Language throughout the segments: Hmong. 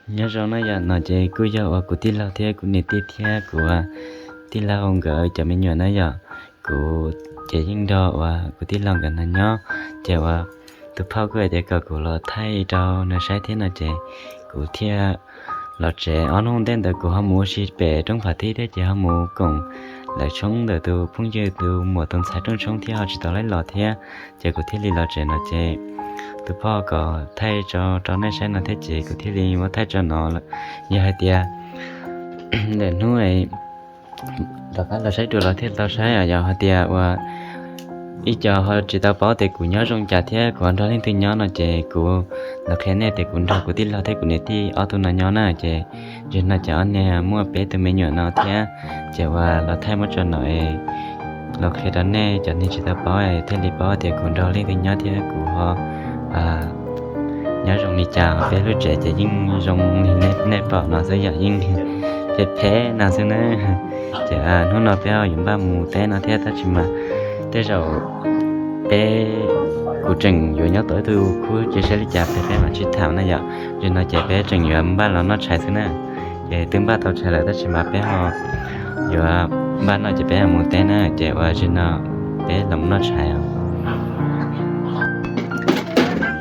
Nyob zoo na yom, no ces kuj yog uas kuv tij laug thiab kuv niam tij thiab kuv tij laug nkawd cov me nyuam na yom. Kuv ces yeej nrog uas kuv tij laug nkawd no nyob, ces uas tus phauj kuj hais tias kom kuv los thaij rau nws saib thiab no ces kuv thiaj los tsev. Ob hnub ntej ntawd kuv ho mus ua si pem roob Phav Thib thiab ces ho mus koom lawv tshoob ntawm tus phooj ywg tus muam tus ntxhais rooj tshoob thiab ho tsis tau laib los thiab, ces kuv thiaj li los tsev no ces tus phauj kom thaij tso rau nej saib no thiab ces kuv thiaj li muab thaij tso no. Yog hais tias lwm hnub rov qab los saib dua los thiaj tau saib, yog hais tias uas ib co ho tsis tau paub tias kuv nyob zoo cas thiab kuv ho nrog leej twg nyob no ces kuv los qhia nej tias kuv nrog kuv tij laug thiab kuv niam tij ob tug no nyob na ces, zaum no ces ob niag muaj peb tug me nyuam no thiab, ces uas los thaij muab tso no los qhia rau nej cov neeg tsis tau paub thiaj li paub tias kuv nrog leej twg nyob thiab kuv ho nyob zoo li cas. Peb lub tsev ces yeej zoo li nej pom no xwb yom, yeej phem phem no xwb na. Ces hnub no peb ho yuav npaj mus teb no thiab tab sis mas tej zaum peb, kuv tseem yuav nyob tom ib tug khub ces saib li cas peb, peb mam sib tham na yom. Zaum no ces peb tseem yuav npaj los noj tshais xwb na. Ces twb npaj tau tshais lawm tab sis mas peb ho yuav npaj noj ces peb ho mus teb na. Ces uas zaum no peb los noj tshais os.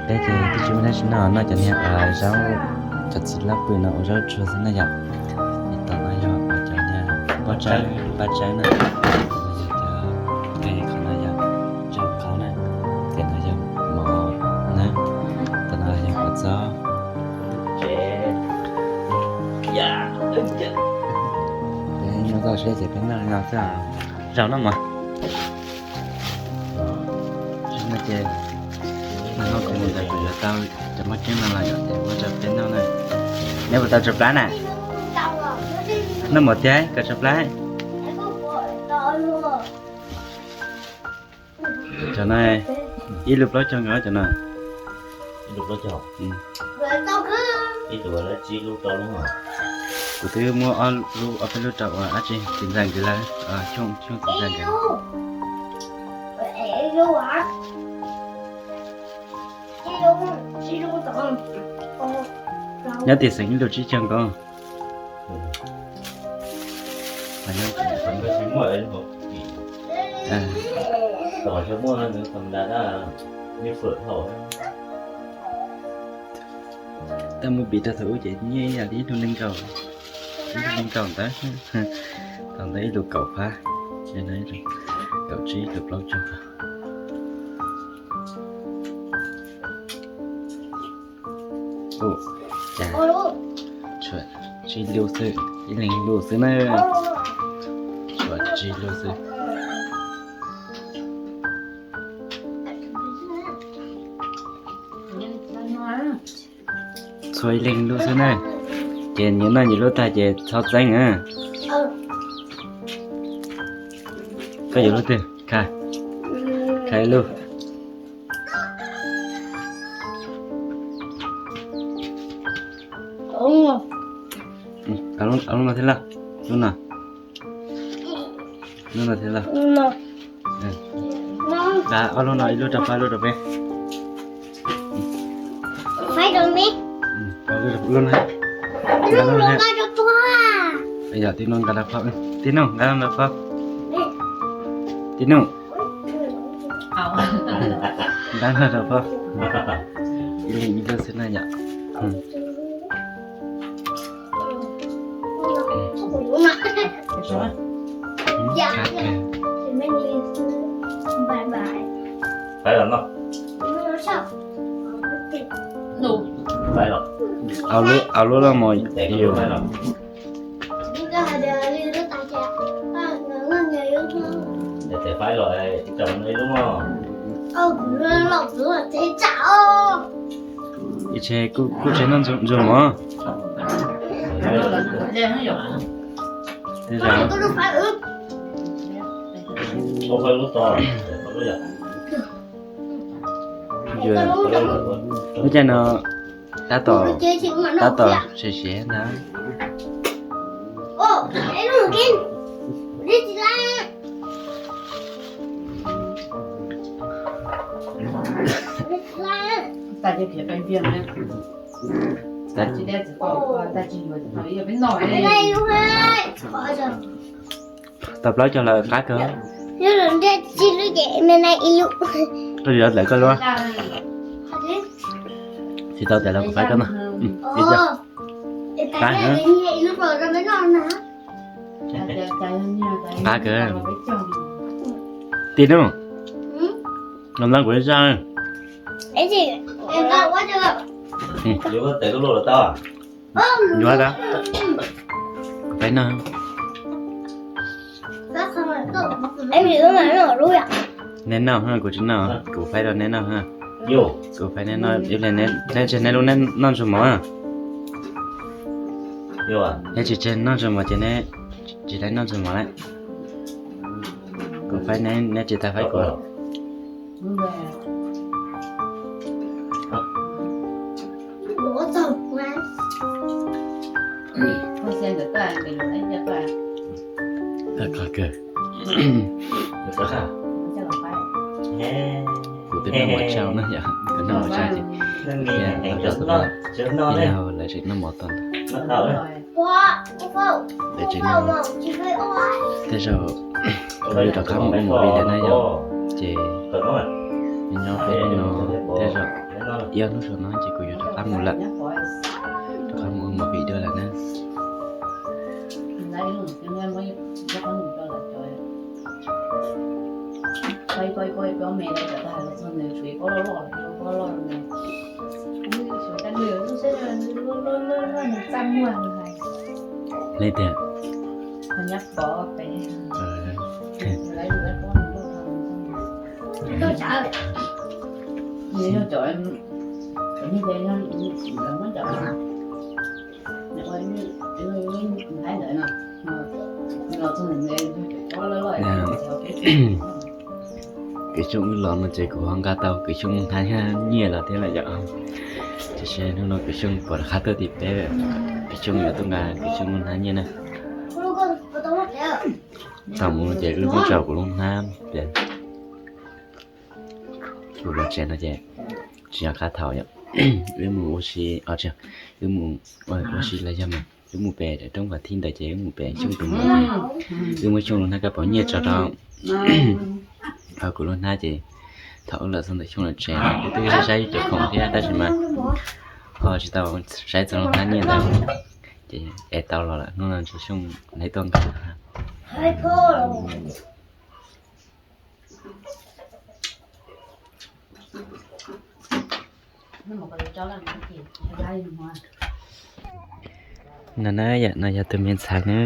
Peb ces twb tsis muaj dab tsi noj, noj cov niag zaub, cov txiv laj pw no ua zaub tsuag xwb na yom. Tom no yog cov niag pob tsaib, pob tsaib na. Qhov no yog tsau qhauv na, ces no yog mov na, tom no yog kua txob. Peb nyob toj siab ces peb noj no xwb. Zaum no mas, zaum no ces noj kuv mus ntawd kuv yuav tau cov moj ceeb no los yom, ces muab rau peb noj na. Neb puas tau tso plab na? Noj mov tiag kom tso plab. Cov no ib lub plaub caug nkaus cov no. Kuv twb muab ob lub, ob peb lub rau uas dab tsi txiv ntxawm nkawd lawm, Xyooj, Xyooj txiv ntxawm nkawd. Nyob tim xeev ib lub tsib caug nkaus. Tau mus piv rau thaum ub ces nyiaj ib yam li ib lub nees nkaum, ib lub nees nkaum ntawd, thaum ntawd ib lub kaum phab, ces no ib lub kaum tsib, ib lub plaub caug. Ua cas tshuav tsib lub xwb, ib leeg lub xwb na, tshuav tsib lub xwb. Txhua ib leeg lub xwb na, ces nyias noj nyias lub tag ces txhob txeeb na. Koj yuav lub twg? Kha, kha ib lub. Ob lub no thiab lawm, lub no. Lub no thiab lawm. Ob lub no ib lub rau pab, ib lub rau peb. Lub no, yog tib no nqa rau pab, tib no nqa rau pab, tib no nqa rau pab. Ib leeg ib lub xwb na yom. Au lub, au lub los mus. Ib tse kuj tsev noj ntxuag mov. Lub caij no tab tom, tab tom siav siav ntag. Tau plaub cog lawm, qab kawg. Koj yuav tawm koj lub. Tsis tau tawm los kuv faib koj no. Qab heev. Qab kawg. Tij Nuj, los nrog kuv ib zaj. Yuav tau. Faib noj. Neb noj, kuv tsis noj, kuv faib rau neb noj. Kuv faib neb noj, neb tseg neb lub noj ntsuag mov. Neb tsis tseg noj ntsuag mov ces neb tsis tau noj ntsuag mov lawm. Kuv faib neb, neb tsis tau faib kuv. Kuv twb noj mov tsau na yom, kuv noj mov tsau ces ib leeg lawv tseem noj mov tod ntag. Lawv tseem noj, tej zaum kuv yuav rov qab mus ua movie lawm na yom, ces nyob peb hnub no, tej zaum ib ob hnub saum no ces kuv yuav rov qab mus lawm, rov qab mus ua movie dua lawm na. Li tiag. Kwv Xyooj wb los no ces kuv ho nqa tau Kwv Xyooj hnab nyiaj los thiab lawm yom. Tiam sis hnub no Kwv Xyooj puas rov qab tuaj tim peb, Kwv Xyooj yuav tuaj nqa Kwv Xyooj hnab nyiaj na. Thaum mus ces wb muab tso kuv lub hnab tias kuv los tsev no ces tsis nco qab thaum yom. Wb mus ua si, wb mus ua si los yog mas wb mus pem roob Vam Thib ntawd ces wb mus pem Xyooj tus muam ces wb muab Xyooj lub hnab kab pauv nyiaj tso rau hauv kuv lub hnab ces thaum wb los txog ntawm Xyooj lub tsev wb twb saib saib cov khoom thiab tab sis mas ho tsis tau saib txog lub hnab nyiaj ntawd ces es tau los lawm, hnub no ntshe Xyooj neb tuaj nqa. No na, yam no yog tus me ntxhais na.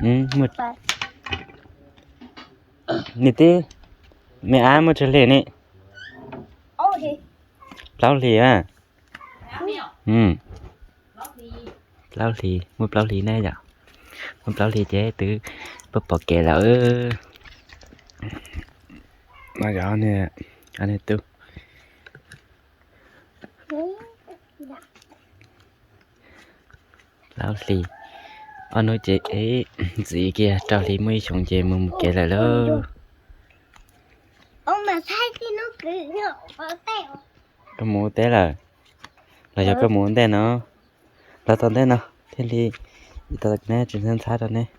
Niam tij, me ab muaj tsawg hlis ne? Plaub hlis a. Plaub hlis, muaj plaub hlis ne yom. Muaj plaub hlis ces twb pom kev lawm. No yog niag tub. Plaub hlis, ob hnub ces ntxiv kiag rau hli muaj ib xyoos ces mus mus kev lawm lauj. Koj mus ua teb lawm los yog koj mus ua ntej no? Los tau ntej no thiaj li tau neb tsis ntxhab rau neb.